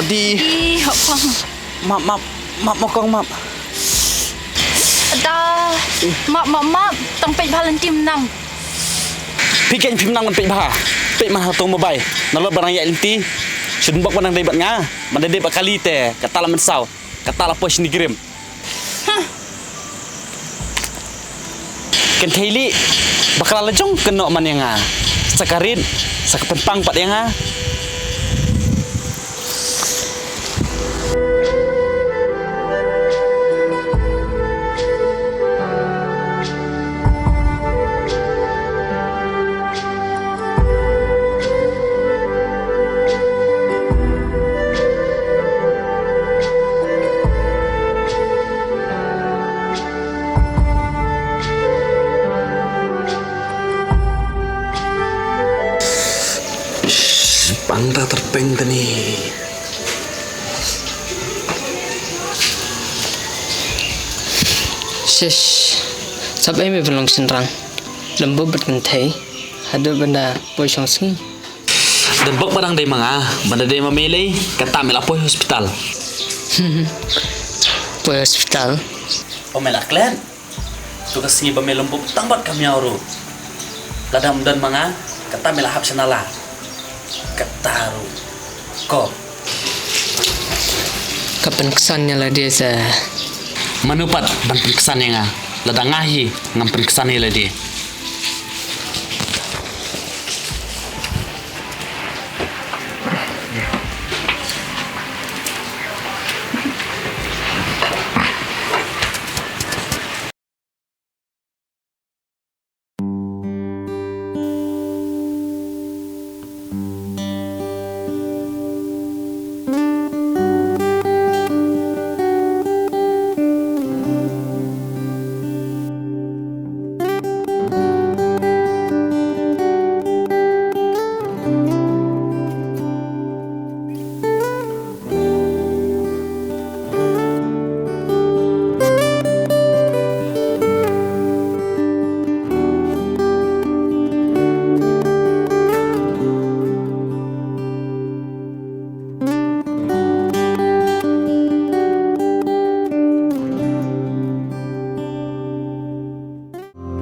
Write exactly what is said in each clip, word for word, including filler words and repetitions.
Di. Ih, hok pang. Map, map, map, mokong, map. Da. Map, map, map. Tang peit bha lynti mynta. Phi kein phim nang ban peit bha. Peit man hato mobile. Nalor ba nang ïaid lynti. Shu dei bok ba nang dei bad nga. Man dei bad kali te. Kata la mynsaw. Kata la poi shini grim. Huh. Kynthei lih, bakla la jong kynnoh man ïa nga. Sa ka rit, sa ka pynpang pat ïa nga. Pang ta tyrpeng tani. Shish. Sap ei me ban long shynrang. Lem buh bad kynthei. Haduh ban da poi shong sngi. Dang bok ba dang dei ma nga, ban da dei ma me lei, kata me la poi hospital. Poi hospital? O me la klet. Tu ka sngi ba me lem buh tang bad ka miaw ruh. Lada ym don ma nga, kata me la hap sha nala. Kata ruh. Ko. Ka pynksan ïa lade sa. Mano pat ban pynksan ïa nga. Lada nga hi ngam pynksan ïa lade.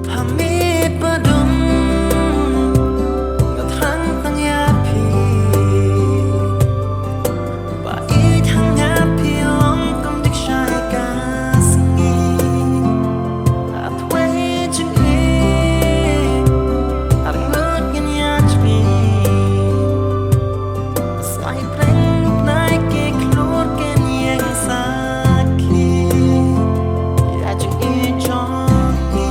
Ha me padum nga thrang tang ïa phi. Ba ïeit ha nga phi long kum dik shai ka sngi. Nga thwei jingïeit, arngut ngin ïa jmiet. Sa ïa preng nai ki khlur kin ïeng sakhi. Ïa jingïeit jong ngi.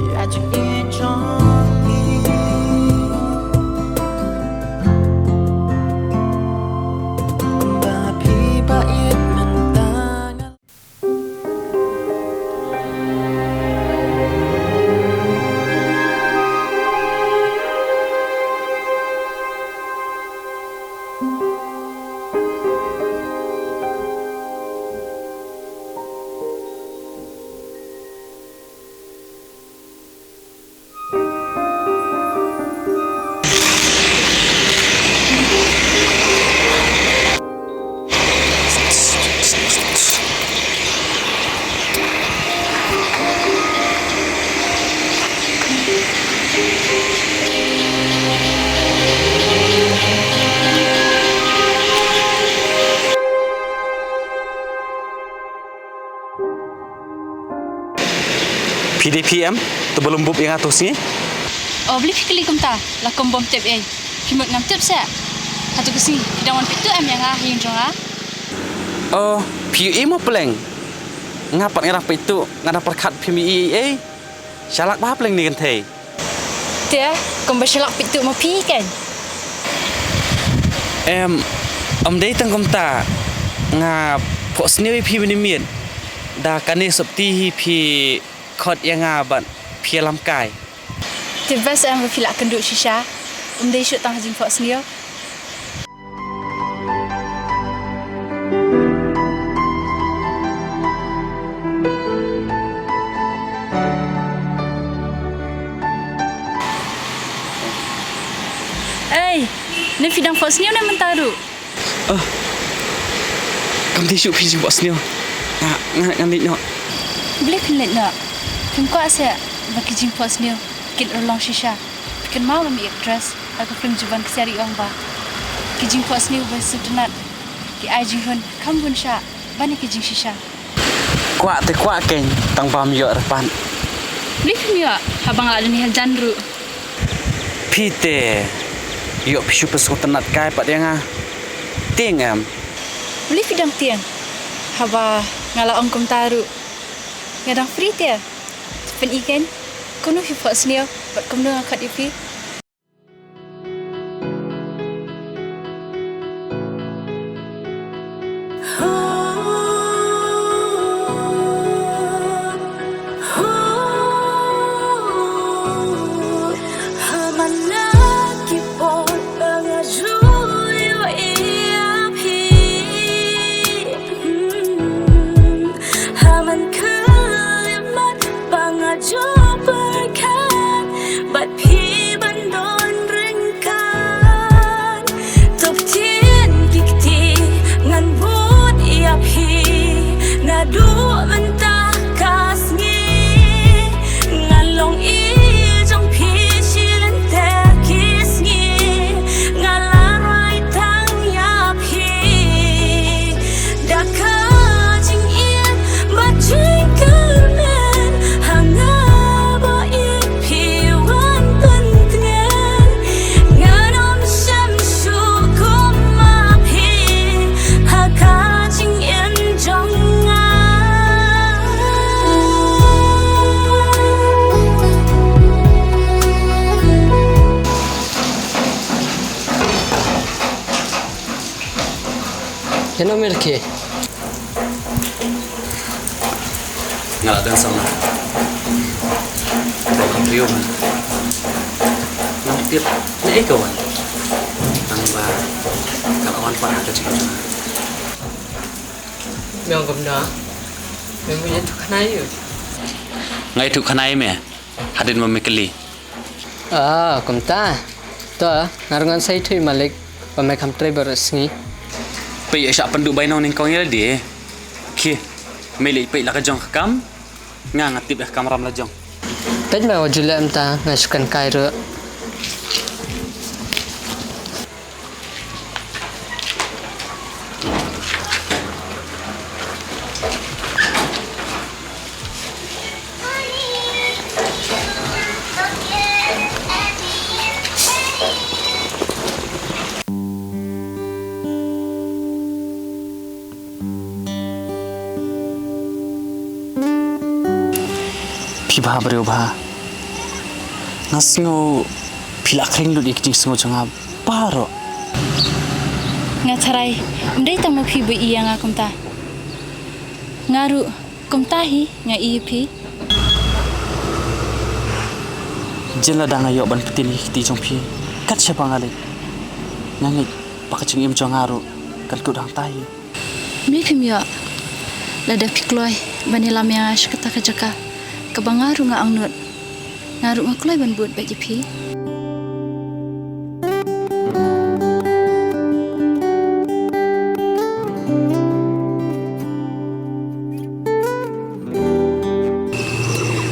Ïa jingïeit jong ngi. Ba phi ba ïeit mynta nga. Phi dei phi em, to ba lum bup ïa nga to sngi? O, balei phi kylli kumta, la kum bym tip ei. Phi mut ngam tip seh. Hato ka sngi phi dang wan peit tuh em ïa nga ha ïing jong nga? O, phi ïohi mo pleng. Nga pat nga dang peit tuh, nga dang pyrkhat phim ïohi ei. Shalak bha pleng ne kynthei. Te, kumba shalak peit tuh ma phi kein. Em, ym dei tang kumta. Nga phohsniew ïa phi mynne miet. Da kane sopti hi phi khot ïa nga bad phi ïalam kai. Te best em ba phi lah kynduh shisha. Ym dei shuh tang ha jingphohsniew. Phi dang phohsniew ne mynta ruh? Oh. Kam dei shuh phi jingphohsniew. Nga, nga, ngan leit noh. Balei phin leit noh? Phim kwah seh ba ki jingphohsniew kin urlong shisha. Phi kynmaw ba me ïa actress ha ka film Jubab Ksiar i ong ba ki jingphohsniew ba sngewtynnat ki ai jinghun kham bun shah ban ïa ki jingshisha. Kwah te kwah kein, tang bam ïoh re pat. Balei phim ïoh haba nga la don ïa hajan ruh? Phi te ïoh phi shu pynsngewtynnat kai pat ïa nga. Tieng em? Balei phi dang tieng haba nga la ong kumta ruh? Nga dang free te. Phin i kein, kumno phi phohsniew bad kumno nga khot ïa phi. Ha man khyllipmat ba nga ju pyrkhat bad phi ban don ryngkat. To ktien ki kti ngan bud ïa phi naduh mynta ka sngi. Nga long i jong phi shi lynter ki sngi. Nga la rai tang ïa phi. Da ka jingim bad jingkyrmen ha nga ba i phi wan pyntngen. Ngan ym shym shu kum ma phi ha ka jingim jong nga. Ïano me lehke? Nga la dang samla. Ba ka briew ma. Ngam tip ne ka wan. Tang ba ka la wan pat ha ka jingim jong nga. Me ong kumno? Me mut ïathuh khana ïa u? Nga ïathuh khana ïa me hadien ba me kylli. Ah, kumta. To, nga ruh ngan sa ïathuh ïa u malik ba me kham trei baroh sngi. Peit ïa shah pynduh bai nong nyngkong ïa lade. Khie, me leit peit la ka jong ka kam. Nga nga tip ïa ka kamram la jong. Peit me wat ju leh mynta, nga shu kan kai ruh. Phi bha briew bha. Nga sngew phi la khring lut ïa ki jingsngew jong nga baroh. Nga tharai ym dei tang ma phi ba ïa nga kumta. Nga ruh kumta hi nga ïa phi. Jin lada nga ïoh ban pyntip ïa ki kti jong phi kat shaba nga leit, nga ngeit ba ka jingim jong nga ruh kan kut hangta hi. Balei phim ïoh? Lada phi kloi ban ïalam ïa nga sha kata ka jaka kaba nga ruh nga angnud, nga ruh nga kloi ban bud bad ïa phi.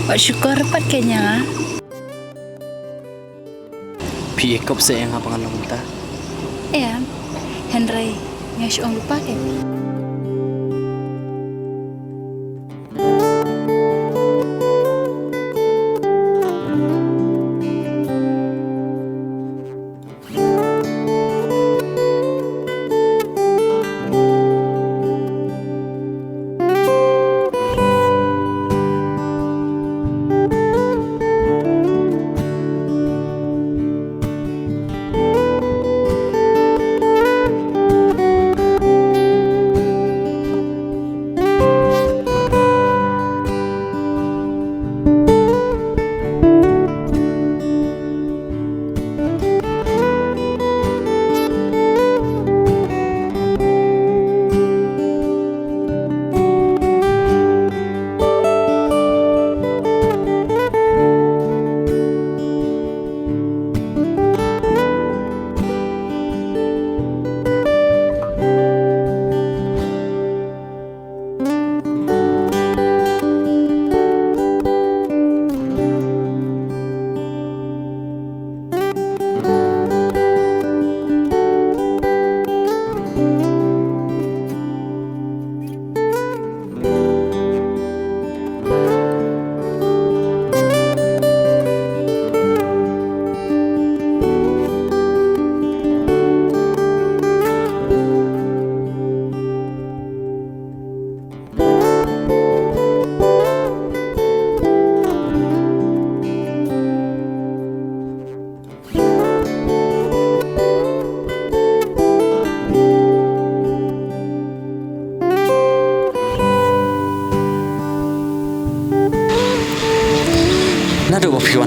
Wat shukor pat kein ïa nga. Phi ïa kop seh ïa nga ba ngan long mynta? Em, hynrei nga shu ong lypa kein.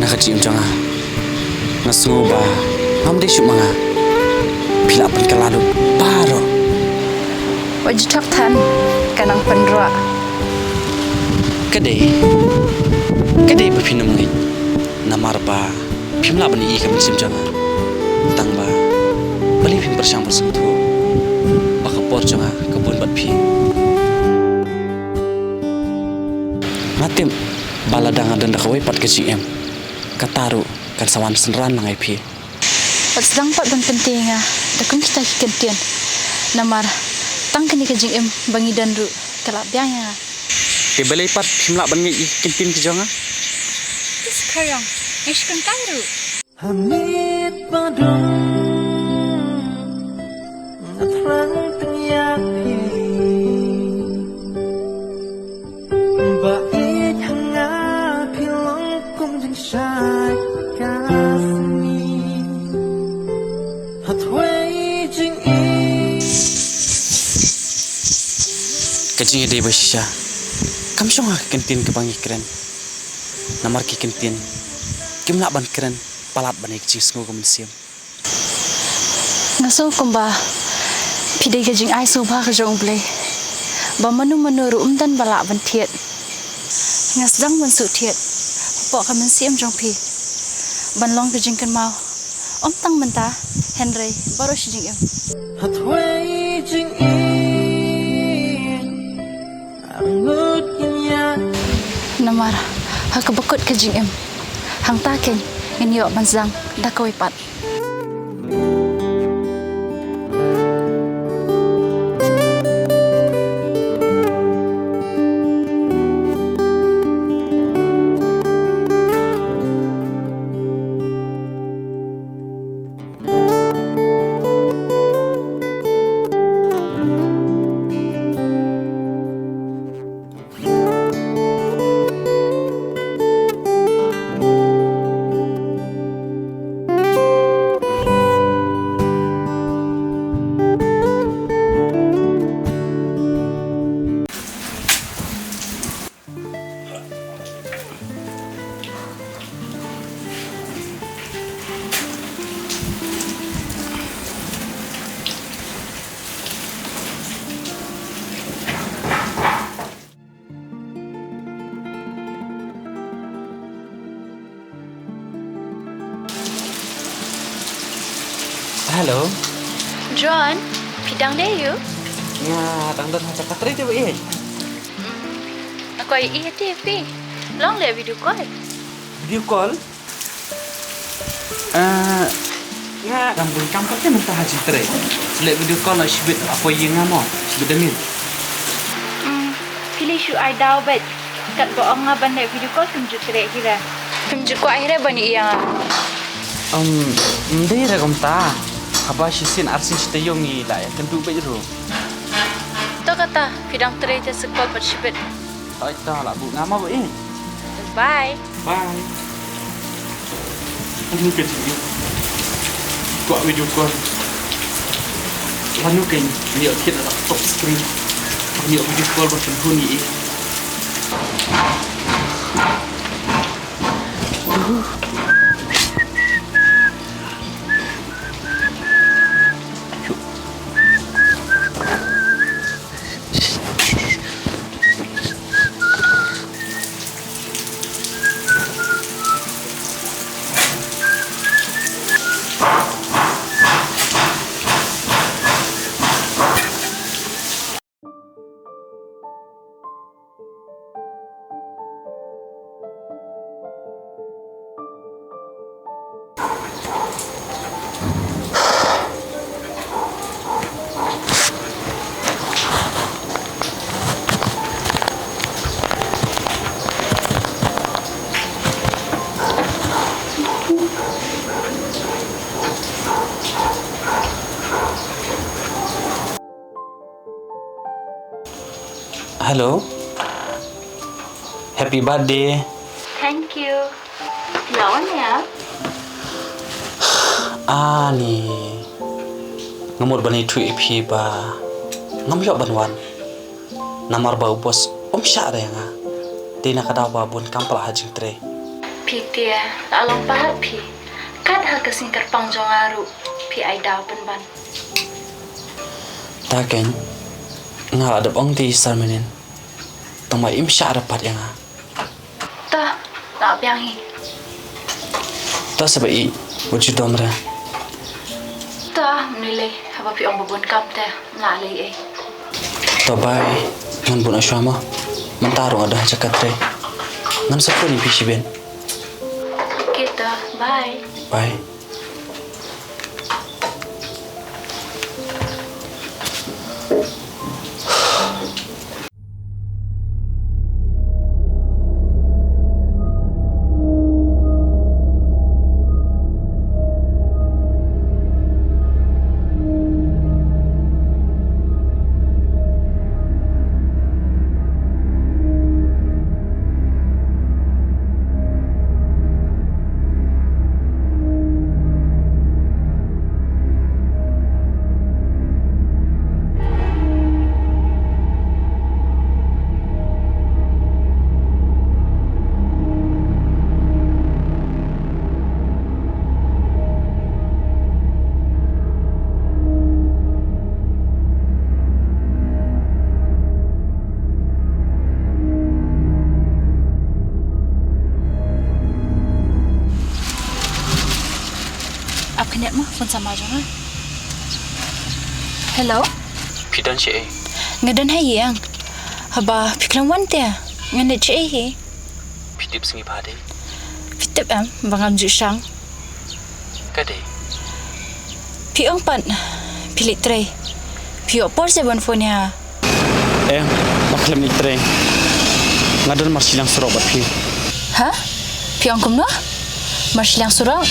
Na ka jingim jong nga, nga sngew ba ngam dei shuh ma nga. Phi lah pynkylla lut baroh. Wat ju thok than, ka nang pynroh. Ka dei, ka dei ba phin ym ngeit. Namar ba phim lah ban ïohi ka mynsiem jong nga. Tang ba balei phim pyrshang ban sngewthuh ba ka por jong nga ka bun bad phi. Nga tip ba lada nga don da kawei pat ka jingim, kata ruh kan sa wan synran lang ïa phi. Wat sdang pat ban pynthikna da kum kita ki kyntien. Namar tang kane ka jingim ba ngi don ruh ka la biang ïa nga. Te balei pat phim lah ban ngeit ïa ki kyntien ki jong nga? Te sa khaïong, nga shu kynkai ruh. Ha miet ba dum nga thrang pynïap phi. Ba ïeit ha nga phi long kum jingshai ka sngi. Hathwei jingïeit. Ka jingïadei ba shisha kam shong ha ki kyntien kiba ngi kren. Namar ki kyntien kim lah ban kren palat ban ïa ka jingsngew ka mynsiem. Nga sngew kumba phi dei ka jingai sngewbha ka jong U Blei, ba mano mano ruh um don ba lah ban thied. Nga sdang ban shu thied hapoh ka mynsiem jong phi, ban long ka jingkynmaw, ym tang mynta hynrei baroh shi jingim. Hathwei jingim. Namar ha kaba kut ka jingim, hangta keiñ ngin ïoh ban sdang da kawei pat. Hello. John, phi dang dei aiu? Nga dang don ha jaka trei te ba ïeit. Hmm, nga kwah ïohi ïa phi. Long leh video call. Video call? Ah, nga dang bun kam pat mynta ha jingtrei. Leh video call noh shibit, la poi ïing nga mo, shibit da miet. Hmm, phi leh shu ai daw beit. Katba ong nga ban leh video call phim ju treh hi re. Phim ju kwah hi re ban ïohi ïa nga. Um, ym dei re kumta. Haba shisien arsien shi taïew ngi la ïakynduh beit ruh. To kata, phi dang trei te sa call pat shibit. Hooid to, la buh nga mo ba ïeit. Bye. Bye. Anu ka jingïeit. Kwah video call. Lano kein ïoh thied na top screen. Ïoh video call ba kan hun i. Hello. Happy birthday. Thank you. Phi la wan ïa? Ani. Nga mut ban ïathuh ïa phi ba ngam ïoh ban wan. Namar ba u boss um shah re ïa nga. Te na ka daw ba bun kam palat ha jingtrei. Phi te, la long palat phi. Kat ha ka sngi kyrpang jong nga ruh phi ai daw pynban. Ta keiñ, nga la dep ong te Sarmenin. Tang ba im shah da pat ïa nga. Ta, la biang hi. Ta sa ba i, wat ju dom re. Ta, mlei lei, haba phi ong ba bun kam te, la lei ei. To bye, ngan bun ashwa mo. Mynta ruh nga don ha jaka trei. Ngan sa phone ïa phi shibun. Okay to, bye. Bye. Ap kane ma, phone samar jong nga. Hello? Phi don shaei? Nga don ha ïing. Haba phi khlem wan te, ngan leit shaei hi? Phi tip sngi ba dei? Phi tip em ba ngam ju shang? Ka dei. Phi ong pat phi leit trei. Phi ïoh por seh ban phone ïa nga? Em, nga khlem leit trei. Nga don marshiliang surok bad phi. Ha? Phi ong kumno? Marshiliang surok?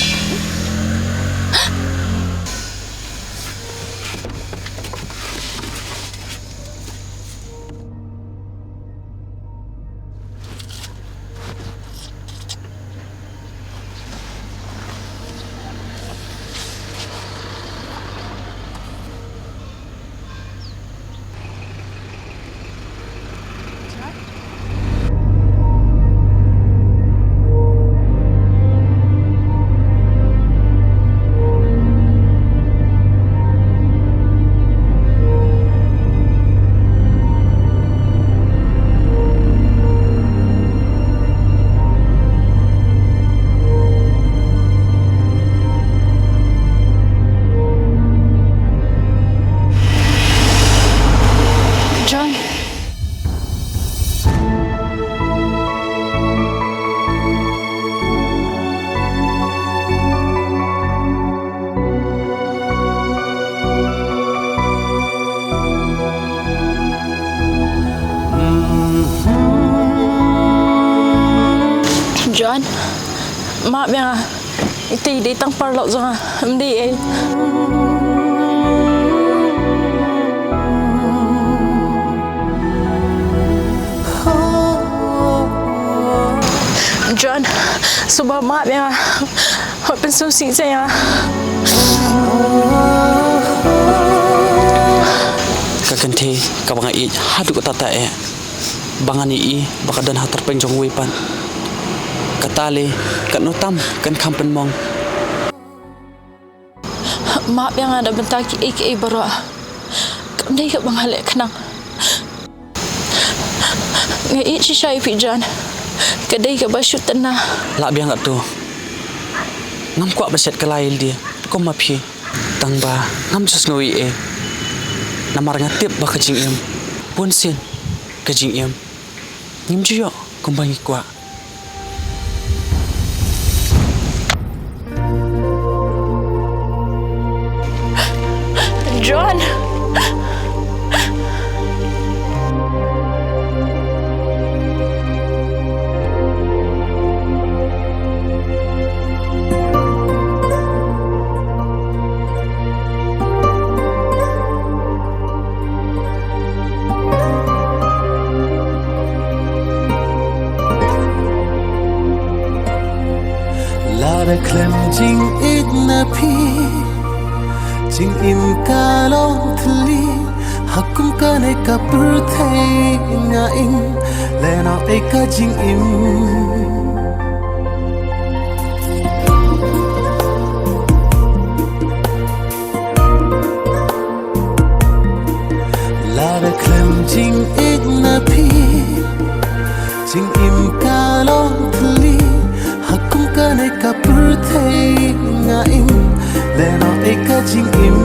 John. John, map ïa nga. Ite i dei tang paralok jong nga, ym dei ei. John, sngewbha map ïa nga. Hooid, pynsngewsih ïa nga. Ka kynthei kaba nga ïeit haduh katta eh, ba ngan ïohi ba ka don ha tyrpeng jong uwei pat. Kata lei, katno tam kan kham pynmong. Map ïa nga na bynta kiei kiei baroh. Kam dei kaba nga leh khnang. Nga ïeit shisha ïa phi John. Ka dei kaba shu tynna. Lah biang katto. Ngam kwah ban shet kylla ïalade kum ma phi. Tang ba ngam ju sngew ei ei. Namar nga tip ba ka jingim, bunsien ka jingim, ngim ju ïoh kumba ngi kwah. John! Lada khlem jingïeit na phi, jingim ka long thylli, ha kum kane ka pyrthei nga im, lehnoh ei ka jingim. Jingïeit na phi, jingim ka long thli, ha kum kane ka pyrthei nga im, lehnoh ei ka jingim.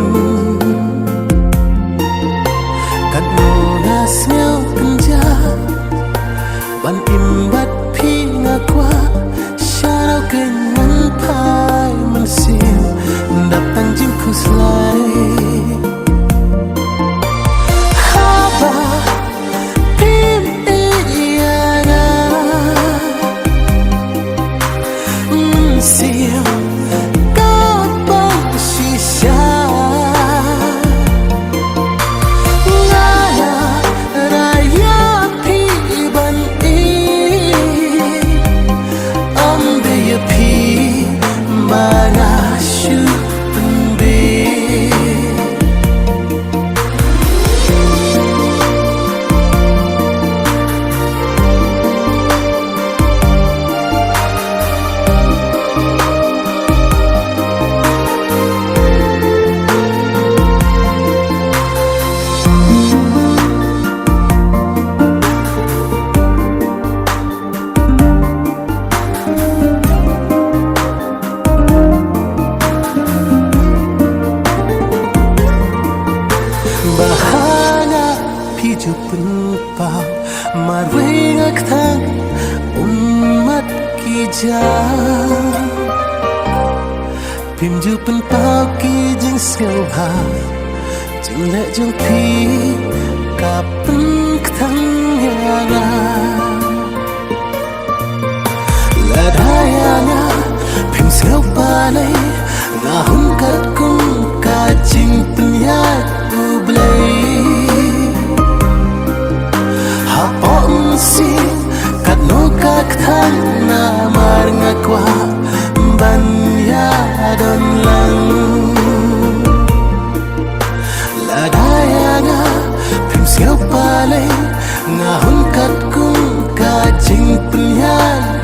Katno nga sngew kynja, ban im bad phi nga kwah, shadoh kein ngan phai mynsiem, dap tang jingkhuslai. Haba phim ïeit ïa nga, mynsiem ka bang shisha. Nga la rai ïa phi ban ïeit, ym dei ïa phi ba nga shu pynbeit. Bha nga phi ju pynpaw, marwei nga kthang ummat ki jam. Phim ju pynpaw ki jingsngewbha, jingleh jong phi ka pynkthang ïa nga. Lada ïa nga phim sngew balei, nga hun katkum ka jingpynïaid U Blei. Hapoh mynsiem katno ka kthang, namar nga kwah ban ïadon lang. Lada ïa nga phim sngew balei, nga hun katkum ka jingpynïaid